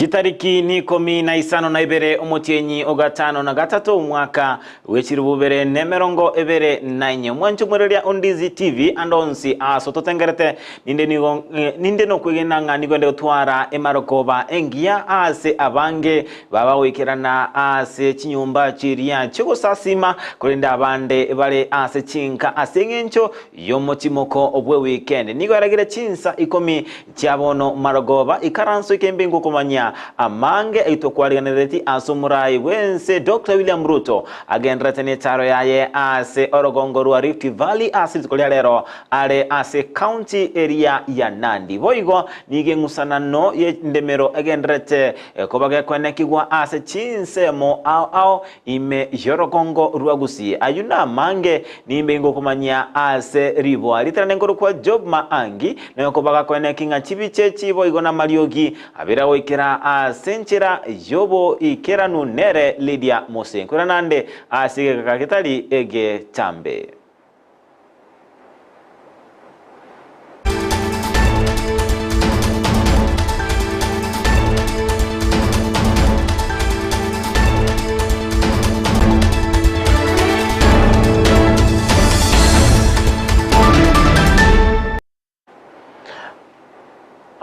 Chitariki nikomi na isano na ibere omotienyi o gatano na gatato omwaka bw'echilifu bibere na emerongo ebere na inye. Omwanche omwereria o Ndizi TV ande onsi ase ototengerete, ninde nigo ninde nokwegena ng'a nigo ende gotwara emarogoba engiya ase abange baba goikerana ase chinyomba chiria chi'ogosasima, korende abande bare ase chinka ase eng'encho y'omotimoko bw'ewikendi. Nigo eragire chinsa ikomi Chia bono marogoba, ikaranso ekembe ngokomanya amange aito kwariganereti ase omorai bw'ense Doctor William Ruto agendererete necharo yaye ase orogongo rwa Rift Valley ase rituko ria rero are ase county eria ya Nandi. Boigo nigo eng'usanano y'endemero egendererete koba gekwenekigwa ase chinsemo ao ao Ime y'orogongo rwa Gusii. Ayio namange, nimbe ingokomanyia ase riboa ritarane nkorokwa Job Maangi, noyokoba gakoeneki ng'a chibicha echi boigo namariogi abere agoikera ase enchera y'oboikeranu nere Lydia Mose. Nkoirana ande ase egeka getari egetambe.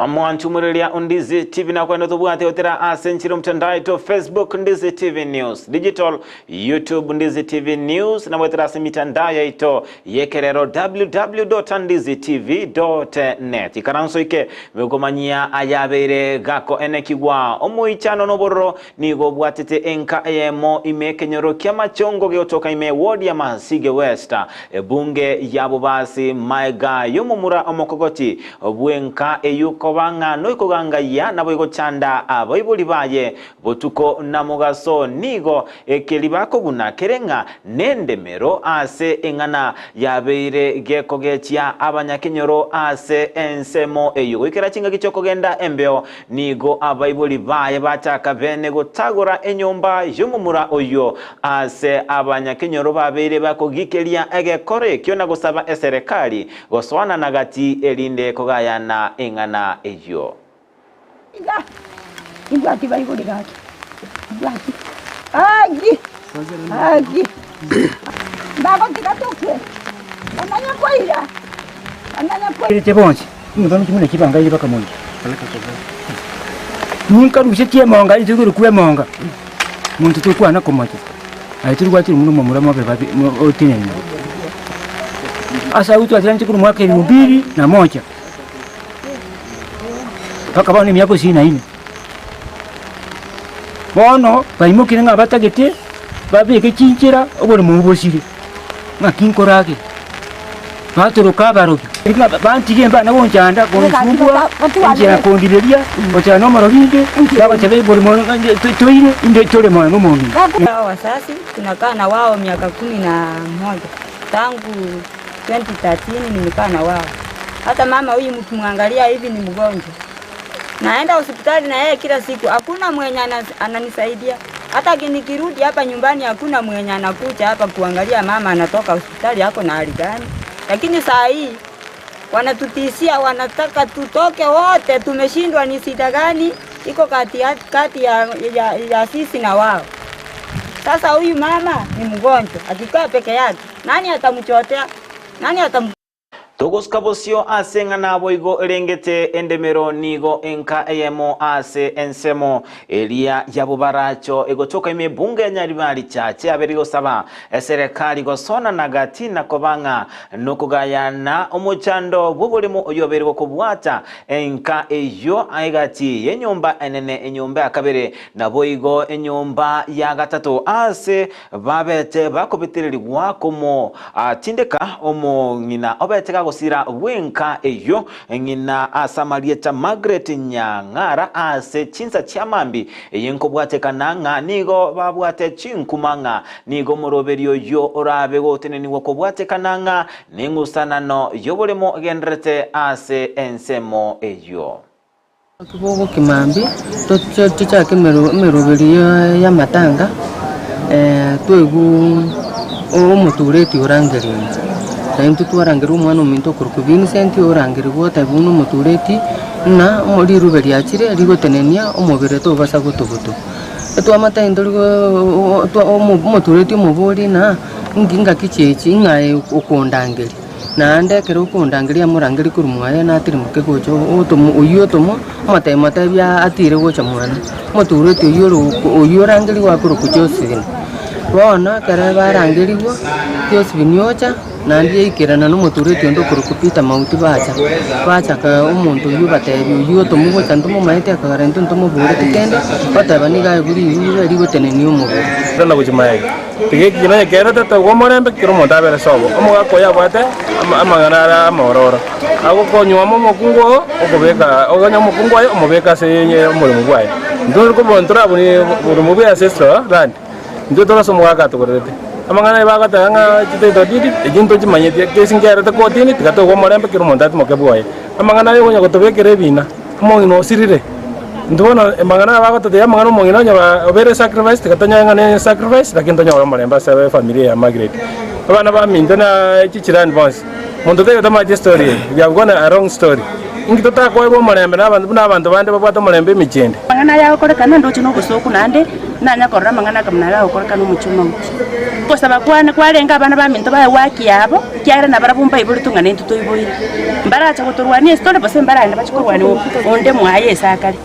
Omwanchi omoreria o Ndizi TV nakwende tobwate gotera ase enchera omotandao aito Facebook Ndizi TV News Digital, YouTube Ndizi TV News na goetera ase emitandao yaito y'ekerero www.ndizitv.net. Ikaranso ike bekomanyia ayabeire gakoenekigwa omoichano nobororo nigo obwatete enka eyemo ime ekenyoro ki'amachongo gegotoka ime ward ya Masige West ebunge ya Bobasi maega y'omomura omokogoti bw'enka eyio koba ng'a noikogangayia naboigochanda abaibori baye botuko na mogaso nigo ekeri bakobuna kere ng'a nendemero ase eng'ana yabeire gekogechia abanyakenyoro ase ensemo eyio goikera chingaki chi'okogenda embeo Nigo abaibori baye bachaka bene gotagora enyomba y'omomura oyio, aase abanyakenyoro babeire bakogikeria egekoro ekio na gosaba eserekari gosoanana gati erinde kogayana eng'ana eyio. Iga imbwati baibori gaki imbwati agi agi mbagotiga tokwe bamanye koira bamanye koira. Erete bonsi. Ninkarusetie emonga inse igoro kw'emonga, monto tokwana komocha, aye torigwatire buna omomura mobe babe otenenire. Ase agwo twatiranete korwa omwaka elfu mbili na moja, mpaka bono emiaka isini na ine. Bono baimokire ng'a batagete babeke chinchera oboremo obwo bosire, ng'aki nkoragere. Batoroka abarogi, ng'a bantige mbana gonchanda, gonsumbua, enchera kondireria, gochia nomorogi inde, bagoteba oboremo ng'a toire, inde tore moyo nomong'ina. Hao wazazi tunakaa na wao miaka kumi na moja tangu 2013 nimekaa na wao. Hata mama huyu mkimwangalia hivi ni mgonjwa, naenda hospitali na yeye kila siku, hakuna mwenye ananisaidia. Hata nikirudi hapa nyumbani hakuna mwenye anakuja hapa kuangalia mama anatoka hospitali ako na hali gani. Lakini saa hii wanatutishia, wanataka tutoke wote. Tumeshindwa ni shida gani iko kati ya, kati ya, ya, ya sisi na wao. Sasa huyu mama ni mgonjwa, akikaa peke yake nani atamchotea? Nani atam Togosuka bosio ase ng'a naboigo erengete endemero nigo enka eyemo ase ensemo eria ya bobaracho egotoka ime ebunge ya Nyaribari Chache abeire gosaba eserekari gosonana gati na koba ng'a nokogayana omochando bw'oboremo oyio obeire gokobwata enka eyio egati y'enyomba enene enyomba ya kabere naboigo enyomba ya gatato ase Babete bakobetererigwa komotindeka omong'ina obete gagosira bw'enka eyio, ng'ina ase amarieta Margaret Nyang'ara ase chinsa chia mambi eye nkobwatekana ng'a nigo babwate chinkuma ng'a nigo omoroberi oyio orabe gotenenigwa kobwatekana ng'a neng'usanano y'oboremo egendererete ase ensemo eyio. Bogokia mambia, tochake emeroberi y'amatanga, twaigwa omotureti orangeria inche. Na intwe twarangerwa omwana ominto okorokwa Vincent orangerigwa otebigwa buna omotureti. Ng'a rirube riachire rigotenenia omobere tobasa gotogotwa. Etwamate ntori omotureti omobori ng'a inki ngaki chiachi ng'a aye okondangeria. Naende ekero okondangeria amorangerie korwa mwaye natirimuke gocha otomo oyio otomwa omotebi motebi atire gocha mwane. Omotureti oyio ore oyio orangerigwe akorokwa Josephine. Bono ekero barangerigwa, Josephine ocha. Naende yaikerana nomotureti onde okorokwa Peter Mauti bacha, bachaka omonto oyio obatebia, Oyio otomogocha ntomomaete akagera intwe ntomoboreti kende, goteba nigo aye buna riruube rigotenenia omobere. Tana gochia magega. Tiga ekina onye kerete toigwe omorembe kera omonto abere sobo. Omogaka oyo abwate amang'ana are amaororo. Agokonyuoma omokungu oo okobeka okonye omokungu oye omobeke ase omoremo bwaye. Intwe tore ntorabune boremo bwa ancestral land. Intwe tore ase omogaka atogorerete. Amang'ana aya bagoteba ng'a chititle deed, echio ntochimanyeti, ekesi nkerete kotini, tiga toigwe omorembe kera omonto atimoke bwoye. Amang'ana aya okonya gotobekera ebina, omong'ina osirire. Intwe bono amang'ana aya bagototebia amang'ana omong'ina onye obeire sacrifice, tiga tonyore ng'a ne sacrifice lakini tonyore omorembe ase efamiri eye ya Margaret. Abana baminto na chichirani bonsi, monto taiyo otamanyeti estory eye, we have gone a wrong story. Inki totakoegwa omorembe na abanto buna abanto bande babwate omorembe emechie ende? Amang'ana aya agokorekana ndoche nobosooku naende nanya korora amang'ana aka buna aya agokorekana omochie o Mauti. Ogosaba kwane kwarenge abana baminto baegwe haki yabo, ekiagera nabarabwo mbaiboretwe ng'a naintwe toiboire. Mbarache gotorwania ase tore gose mbaragende bachie korwania onde mwaye ase akare.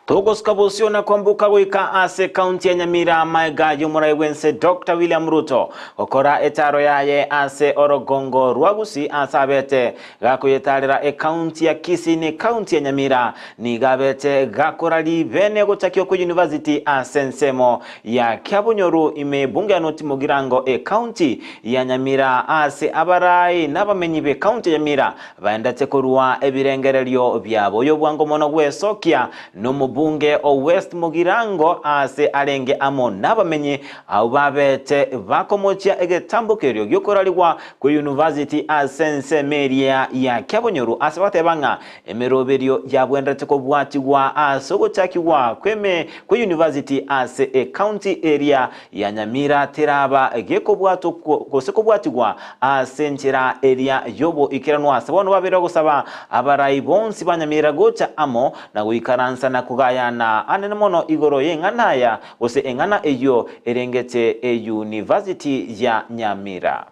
Togosuka bosio na kwamboka goika ase county ya Nyamira maega y'omorai bw'ense Doctor William Ruto gokora etaro yaye ase orogongo rwa Gusii ase abete gakoyetarera ecounty ya Kisii ne county ya Nyamira nigo abete gakora ribene gochakio kwe university ase ensemo ya Kiabonyoru ime ebunge ya North Mugirango ecounty ya Nyamira ase abarai nabamenyi be county ya Nyamira Baendete korua ebirengererio biabo. Oyo bwango mono gwesokia nomobunge o West Mugirango aase arenge amo nabamenyi abwo babete bakomochia egetambokerio giokorarigwa kwe University ase ensemo eria ya Kiabonyoru ase bateba ng'a emeroberio yabwenerete kobwatigwa ase ogochakigwa kweme kwe University ase ecounty eria ya Nyamira teraba gekobwatwa gose kobwatigwa ase enchera eria y'oboikeranwa ase bono babere ogosaba abarai bonsi ba Nyamira gocha amo na goikaransa na kogayana anene mono igoro y'eng'ana aya gose eng'ana eyio erengete eyunivasiti ya Nyamira.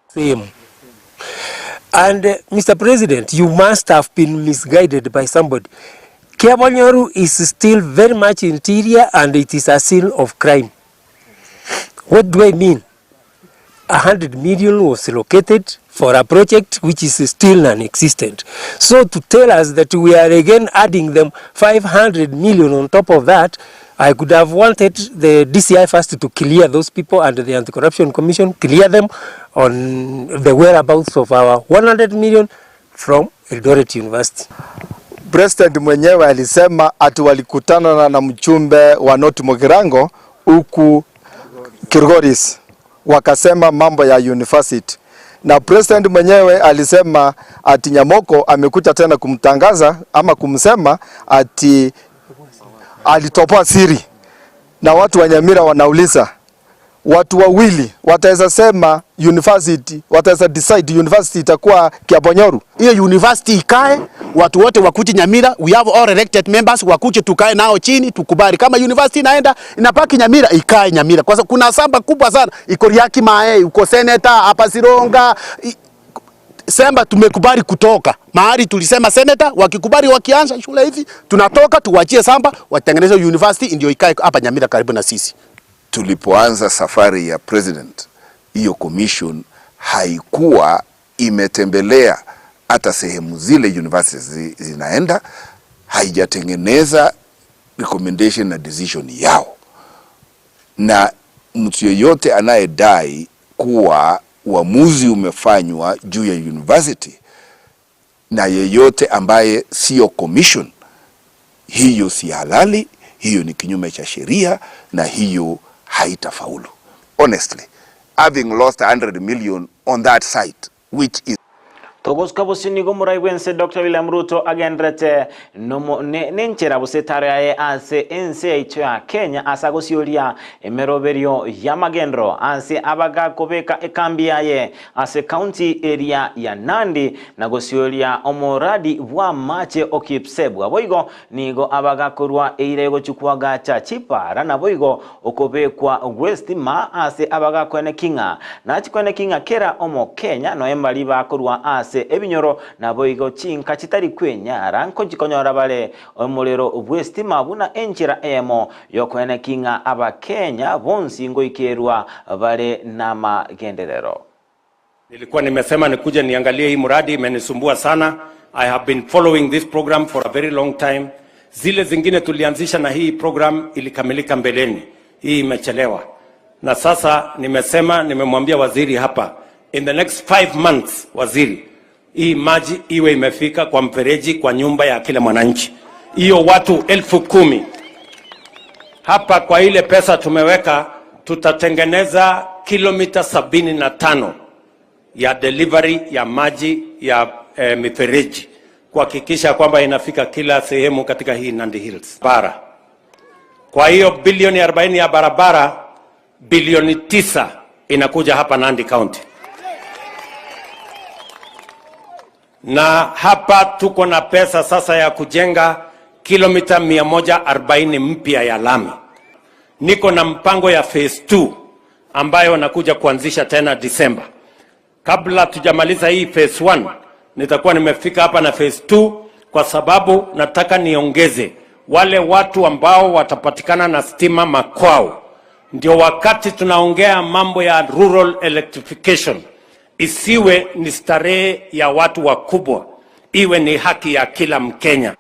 Same. And Mister President you must have been misguided by somebody. Kiabonyoru is still very much interior and it is a scene of crime. What do I mean? A 100 million was located for a project which is still non-existent. So to tell us that we are again adding them 500 million on top of that, I could have wanted the DCI first to clear those people and the Anti-Corruption Commission, clear them on the whereabouts of our 100 million from Eldoret University. President mwenyewe alisema ati walikutana na mchumbe wa North Mugirango huku Kilgoris wakasema mambo ya university na president mwenyewe alisema ati Nyamoko amekuja tena kumtangaza ama kumsema ati alitoboa siri, na watu wa Nyamira wanauliza watu wawili wataweza sema university, wataweza decide university itakuwa Kiabonyoru. Hiyo university ikae, watu wote wakuje Nyamira, we have all elected members wakuje tukae nao chini tukubali kama university inaenda inapaki Nyamira, ikae Nyamira, kwa sababu kuna samba kubwa sana iko Riaki Mae, uko senator hapa Sironga Semba tumekubali kutoka mahali tulisema senator, wakikubali wakianza shule hivi tunatoka, tuwachie samba watengeneze university ndio ikae hapa Nyamira karibu na sisi. Tulipoanza safari ya president, hiyo commission haikuwa imetembelea hata sehemu zile universities zinaenda, haijatengeneza recommendation na decision yao, na mtu yeyote anayedai kuwa uamuzi umefanywa juu ya university na yeyote ambaye sio commission, hiyo si halali, hiyo ni kinyume cha sheria na hiyo haitafaulu. Honestly, having lost 100 million on that site which is. Togosuka bosio nigo omorai bw'ense Doctor William Ruto agenderete nomo ne nenchera gose etaro yaye ase ense yaito ya Kenya ase agosioria emeroberio y'amagenderero ase abagakobeka ekambi yaye ase county eria ya Nandi na gosioria omoradi bw'amache o Kipsebwa boigo Nigo abagakorwa eira egochia koagacha chipaara, naboigo okobekwa gw'esitima ase abagakoeneki ng'a nachikoeneki ng'a kera Omokenya noe mbari bakorwa ase ebinyoro, naboigo chinka chitari kwenyara nkochikonyora bare omorero bw'esitima buna enchera eyemo y'okoeneki ng'a Abakenya bonsi ngoikerwa bare namagenderero. Nilikuwa nimesema nikuje niangalie hii mradi, imenisumbua sana. I have been following this program for a very long time. Zile zingine tulianzisha na hii program ilikamilika mbeleni, hii imechelewa. Na sasa nimesema, nimemwambia waziri hapa, in the next 5 months, waziri, hii maji iwe imefika kwa mfereji kwa nyumba ya kila mwananchi, hiyo watu 10,000 hapa. Kwa ile pesa tumeweka, tutatengeneza kilomita 75 ya delivery ya maji ya mifereji kuhakikisha kwamba inafika kila sehemu katika hii Nandi Hills bara. Kwa hiyo bilioni 40 ya barabara, bilioni 9 inakuja hapa Nandi County. Na hapa tuko na pesa sasa ya kujenga kilomita 140 mpya ya lami. Niko na mpango ya phase 2 ambayo nakuja kuanzisha tena Disemba. Kabla tujamaliza hii phase 1, nitakuwa nimefika hapa na phase 2, kwa sababu nataka niongeze wale watu ambao watapatikana na stima makwao. Ndio wakati tunaongea mambo ya rural electrification, isiwe ni starehe ya watu wakubwa, iwe ni haki ya kila Mkenya.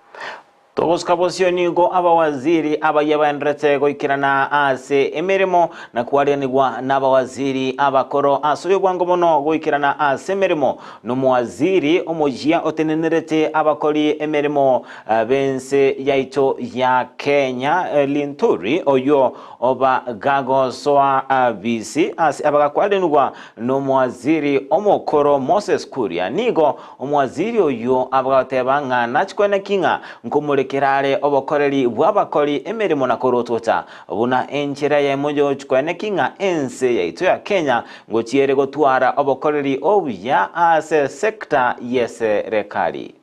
Togosuka bosio nigo abawaziri abayia baenderete goikerana ase emeremo na kwarianigwa n'abawaziri abakoro ase oyo bwango mono goikerana ase emeremo n'omowaziri omoyia otenenerete abakori emeremo b'ense yaito ya Kenya Linturi oyo oba gagosoa bisi ase abagakwaranigwa n'omowaziri omokoro Moses Kuria. Nigo omowaziri oyio abagoteba ng'a nachikweneki ng'a nkomorekera are obokoreri bw'abakori emeremo na korotota buna enchera eyemo yochikweneki ng'a ense yaito ya Kenya ngochiere gotwara obokoreri obuya ase sector y'eserekari.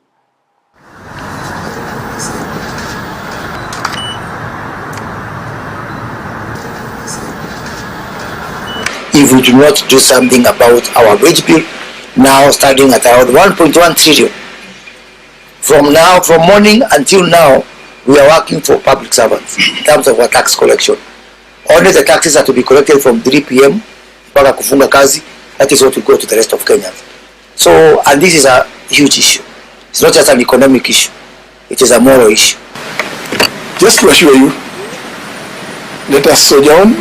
If we do not do something about our wage bill, now standing at around 1.1 trillion. From now, from morning until now, we are working for public servants in terms of our tax collection. Only the taxes are to be collected from 3 p.m. mpaka kufunga kazi. That is what we go to the rest of Kenyans. And this is a huge issue. It's not just an economic issue. It is a moral issue. Just to assure you, let us soldier on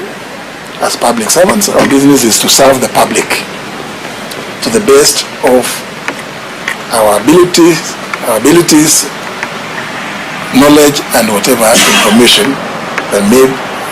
as public servants. Our business is to serve the public to the best of our abilities, knowledge, and whatever information that may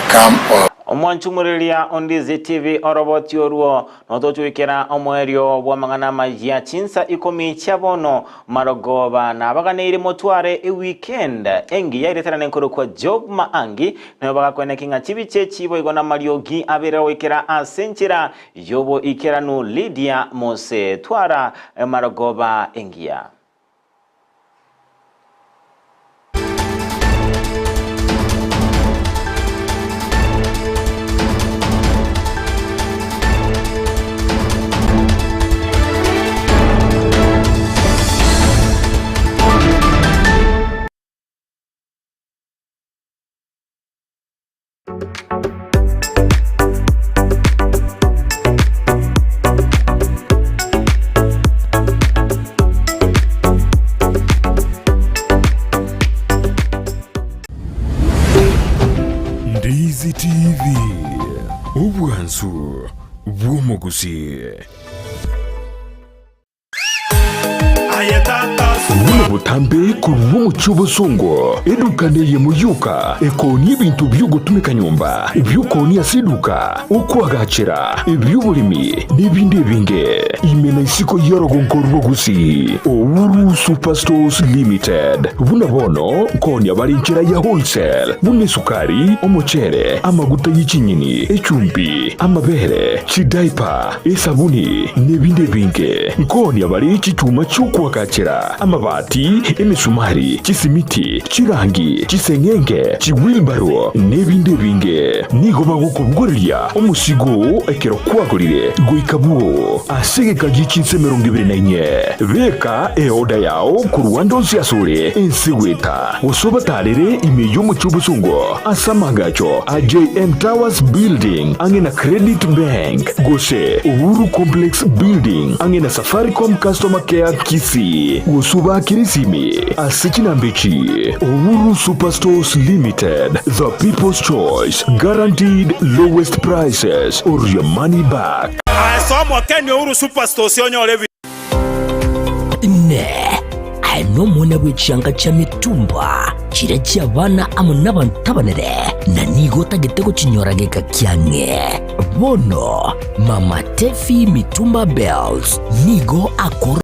come or Omwanchumureria Ondizi TV oroboti orwo notochwikera omoerio bw'amang'ana amaya chinsa ikomi chia bono marogoba nabaganeire motware eweekend engiya ireterane nkoro kwa Job Maangi nayo bagakweneki ng'a chibiche chiboigo na mariogi abere goikera ase enchera yobo ikeranu Lydia Mose twara marogoba engiya. Ndizi TV, obwansu bw'omogusii. Botambe korwa omochie obosongo, eduka neyemo yoka ekoonia ebinto bi'ogotumeka nyomba, ebi'okoonia ase eduka, okoagachera, ebi'oboremi, na ebinde ebinge. Ime na isiko y'orogongo rwa Gusii, Uhuru Superstores Limited. Buna bono nkoonia bare enchera ya wholesale, buna esukari, omochere, amaguta ye chinyeni, echumbi, amabere, chidaipa, esabuni, na ebinde ebinge. Nkoonia bare chichuma chi'okoagachera, amabati, emesumari, chisimiti, chirangi, chiseng'enge, chiwilbaro, na ebinde ebinge. Nigo bagokobogoreria omosigo oo ekero kwagorire goika bwoo ase egeka gie chinsa 24. Beka eoda yao korwa ande onsi asore ense goeta, gose obatarere ime y'omochie obosongo ase amaagacho a JM Towers Building ang'e na Credit Bank, gose Uhuru Complex Building ang'e na Safaricom Customer Care Kisii, gose obaakere esimi ase chinamba echi, Uhuru Superstores Limited, the people's choice, guaranteed lowest prices or your money back. Ase omokeni Uhuru Superstores onyore ebi. Inee! Aye nomwana bwe chianga chia mitumba, chiria chi'abana amo nabanto abanene, na nigo otagete gochinyora geka kiang'e? Bono Mama Tefi Mitumba Bells nigo akoro.